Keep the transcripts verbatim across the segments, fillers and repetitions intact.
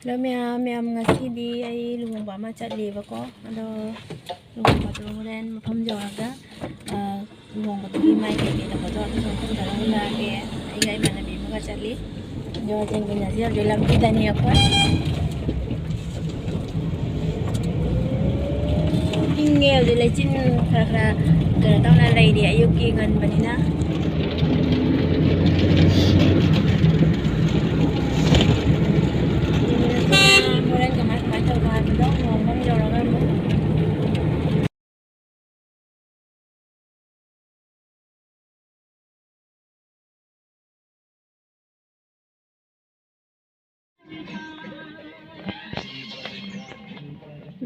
Hello ꯃꯌꯥꯝ, ꯃꯌꯥꯝ, ꯉꯁꯤꯗꯤ ꯑꯩ ꯂꯨꯍꯣꯡꯕ ꯑꯃ ꯆꯠꯂꯦꯕꯀꯣ꯫ ꯑꯗꯣ ꯂꯨꯍꯣꯡꯕꯗꯣ ꯍꯣꯔꯦꯟ ꯃꯐꯝ ꯌꯧꯔꯒ, ꯑ, ꯂꯨꯍꯣꯡꯕꯗꯨꯒꯤ ꯃꯥꯏ ꯀꯩꯀꯩ ꯇꯧꯕꯗꯣ ꯑꯗꯨꯁꯨ ꯃꯐꯝ ꯌꯧꯔꯒ ꯎꯠꯂꯛꯑꯒꯦ꯫ ꯑꯩꯒ ꯏꯃꯥꯟꯅꯕꯤ ꯑꯃꯒ ꯆꯠꯂꯤ꯫ ꯑꯗꯣ ꯌꯦꯡꯃꯤꯟꯅꯁꯤ ꯍꯧꯖꯤꯛ ꯂꯝꯕꯤꯗꯅꯤ ꯑꯩꯈꯣꯏ꯫ ꯏꯪꯉꯦ ꯍꯧꯖꯤꯛ, ꯂꯩꯆꯤꯟ ꯈꯔ ꯈꯔ ꯀꯩꯅꯣ ꯇꯧꯅ ꯂꯩꯔꯤ ꯑꯌꯨꯛꯀꯤ ꯉꯟꯕꯅꯤꯅ꯫ ꯍꯣꯔꯦꯟ ꯀꯃꯥꯏ ꯀꯃꯥꯏ ꯇꯧꯕ ꯍꯥꯏꯕꯗꯣ ꯂꯨꯍꯣꯡꯐꯝ ꯌꯧꯔꯒ ꯑꯃꯨꯛ꯫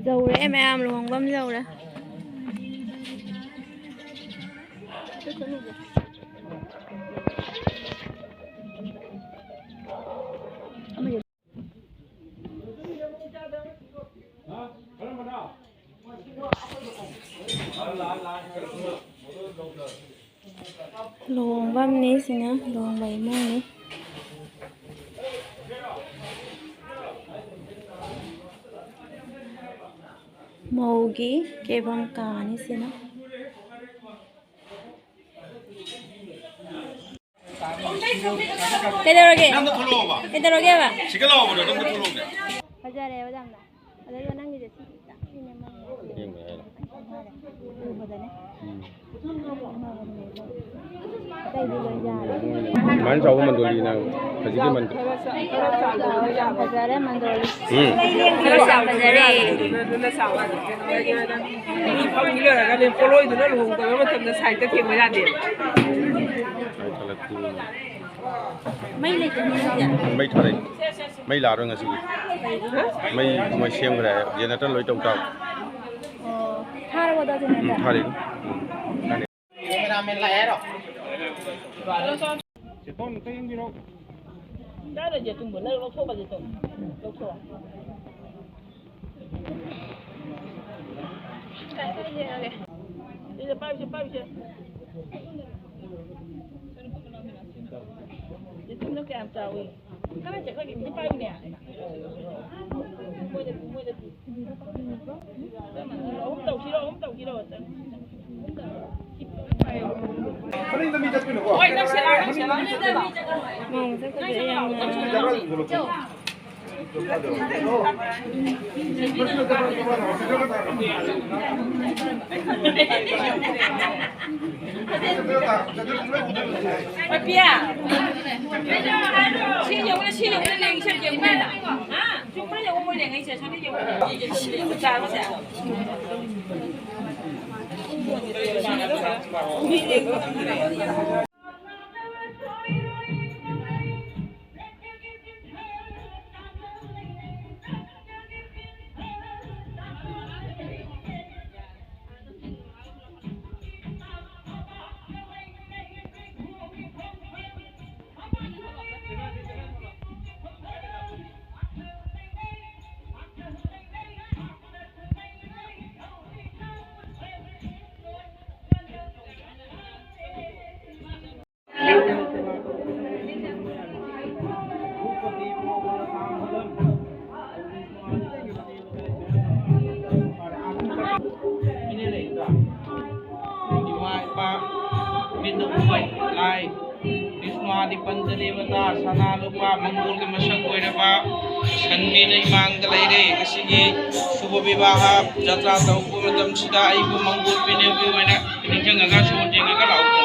ꯌꯧꯔꯦ ꯃꯌꯥꯝ, ꯂꯨꯍꯣꯡꯐꯝ ꯌꯧꯔꯦ꯫ ꯂꯨꯍꯣꯡꯐꯝꯅꯤ ꯁꯤꯅ, ꯂꯨꯍꯣꯡꯕ ꯏꯃꯨꯡꯅꯤ꯫ ꯃꯧꯒꯤ ꯀꯦꯐꯝ ꯀꯥꯅꯤ ꯁꯤꯅ꯫ ꯀꯩꯗꯧꯔꯒꯦ? ꯅꯪꯗ ꯊꯣꯛꯂꯛꯑꯣꯕ꯫ ꯀꯩꯗꯧꯔꯒꯦꯕ? ꯁꯤꯒ ꯂꯥꯛꯑꯣꯕ, ꯅꯪꯗ ꯊꯣꯛꯂꯛꯑꯣꯒꯦ꯫ ꯐꯖꯔꯦꯕ ꯌꯥꯝꯅ꯫ ꯑꯗꯨꯒ ꯅꯪꯒꯤꯁꯦ ꯁꯤ ꯈꯤꯇꯪ ꯁꯤꯅꯦ ꯃꯥꯒꯤ ꯌꯦꯡꯕ ꯌꯥꯏ꯫ ꯎꯕꯗꯅꯦ꯫ ꯎꯝ꯫ ꯑꯇꯩꯗꯤ ꯂꯣꯏ ꯌꯥꯔꯦ꯫ ꯑꯗꯨꯃꯥꯏꯅ ꯆꯥꯎꯕ ꯃꯟꯗꯣꯂꯤ ꯅꯪ ꯍꯧꯖꯤꯛꯀꯤ ꯃꯟꯗꯣ-꯫ ꯈꯔ ꯆꯥꯎ-, ꯈꯔ ꯆꯥꯎꯕꯗꯨꯅ ꯌꯥꯝ ꯐꯖꯔꯦ ꯃꯟꯗꯣꯂꯤ꯫ ꯎꯝ꯫ ꯈꯔ ꯆꯥꯎ ꯐꯖꯔꯦ꯫ ꯑꯗꯨꯅ ꯆꯥꯎꯕ꯫ ꯃꯤ ꯐꯝ ꯂꯣꯏꯔꯒꯅꯦ, ꯄꯣꯠꯂꯣꯏꯗꯨꯅ ꯂꯨꯍꯣꯡꯗꯕ ꯃꯇꯝꯗ ꯁꯥꯏꯠꯇ ꯊꯦꯡꯕ ꯌꯥꯗꯦ꯫ ꯃꯩ ꯂꯩꯇꯦ ꯅꯣꯏꯒꯤ? ꯃꯩ ꯊꯥꯔꯛꯏ꯫ ꯃꯩ ꯂꯥꯛꯑꯔꯣꯏ ꯉꯁꯤꯒꯤ꯫ ꯀꯩꯒꯤꯅꯣ? ꯃꯩ ꯃꯣꯏ ꯁꯦꯝꯈ꯭ꯔꯦ ꯍꯥꯏ꯫ ꯖꯦꯅꯦꯔꯦꯇꯔ ꯂꯣꯏ ꯇꯧ ꯇꯥꯕ꯫ ꯑꯣ, ꯊꯥꯔꯕꯣ ꯑꯗꯣ ꯎꯝ, ꯖꯦꯅꯦꯔꯦꯇꯔ? ꯊꯥꯔꯛꯏ꯫ ꯎꯝ꯫ ꯆꯦꯇꯣꯟ, ꯑꯝꯇ ꯌꯦꯡꯕꯤꯔꯣ꯫ ꯆꯥꯔꯣꯏꯁꯦ ꯑꯗꯨꯝꯕ, ꯅꯪ ꯂꯧꯊꯣꯛꯑꯒ ꯆꯦꯇꯣꯟ꯫ ꯂꯧꯊꯣꯛꯑꯣ꯫ ꯁꯤꯗ ꯄꯥꯏꯁꯦ, ꯄꯥꯏꯁꯦ꯫ ꯌꯦꯇꯨꯝꯗꯣ ꯀꯌꯥꯝ ꯆꯥꯎꯏ? ꯀꯗꯥꯏ ꯆꯠꯈ꯭ꯔꯒꯦ? ꯑꯝꯇ ꯄꯥꯏꯌꯨꯅꯦ꯫ ꯑꯍꯨꯝ ꯇꯧꯁꯤꯔꯣ? ꯑꯍꯨꯝ ꯇꯧꯁꯤꯔꯣ? ꯃꯅꯤꯡꯗ ꯃꯤ ꯆꯠꯄꯤꯅꯨꯀꯣ꯫ ꯍꯣꯏ, ꯅꯪ ꯁꯦ ꯂꯥꯛꯑꯣ, ꯁꯦ ꯂꯥꯛꯑꯣ꯫ ꯃꯥꯡ ꯆꯠꯈ꯭ꯔꯗꯤ ꯌꯥꯝꯅ ꯄꯤꯌꯥ, ꯁꯤ ꯌꯦꯡꯉꯨꯅꯦ, ꯁꯤ ꯌꯦꯡꯉꯨꯅꯦ, ꯂꯦꯡꯁꯦ ꯌꯦꯡꯉꯨꯅꯦ꯫ ꯍꯥ? ꯆꯨꯝꯕ꯭ꯔꯥ ꯌꯦꯡꯉꯣ, ꯃꯣꯏ ꯂꯦꯡꯉꯛꯏꯁꯦ꯫ ꯁꯣꯝꯗ ꯌꯦꯡꯉꯨꯅꯦ꯫ ꯆꯥꯔꯣꯁꯦ꯫ ꯏꯃꯥ ꯏꯄꯥ, ꯃꯤꯠꯅ ꯎꯕ ꯂꯥꯏ, ꯕꯤꯁꯅꯨ ꯑꯥꯗꯤ ꯄꯟꯆꯗꯦꯕꯇꯥ, ꯁꯅꯥ ꯂꯨꯄꯥ, ꯃꯪꯒꯣꯜꯒꯤ ꯃꯁꯛ ꯑꯣꯏꯔꯕ ꯁꯟꯕꯤꯅ ꯏꯃꯥꯡꯗ ꯂꯩꯔꯦ꯫ ꯉꯁꯤꯒꯤ ꯁꯨꯚ ꯕꯤꯕꯥꯍ ꯖꯇ꯭ꯔꯥ ꯇꯧꯕ ꯃꯇꯝꯁꯤꯗ ꯑꯩꯕꯨ ꯃꯪꯒꯣꯜ ꯄꯤꯅꯕꯤ ꯑꯣꯏꯅ ꯅꯤꯡꯁꯤꯡꯉꯒ ꯁꯣꯔ ꯌꯦꯡꯉꯒ ꯂꯥꯛꯎꯀꯣ꯫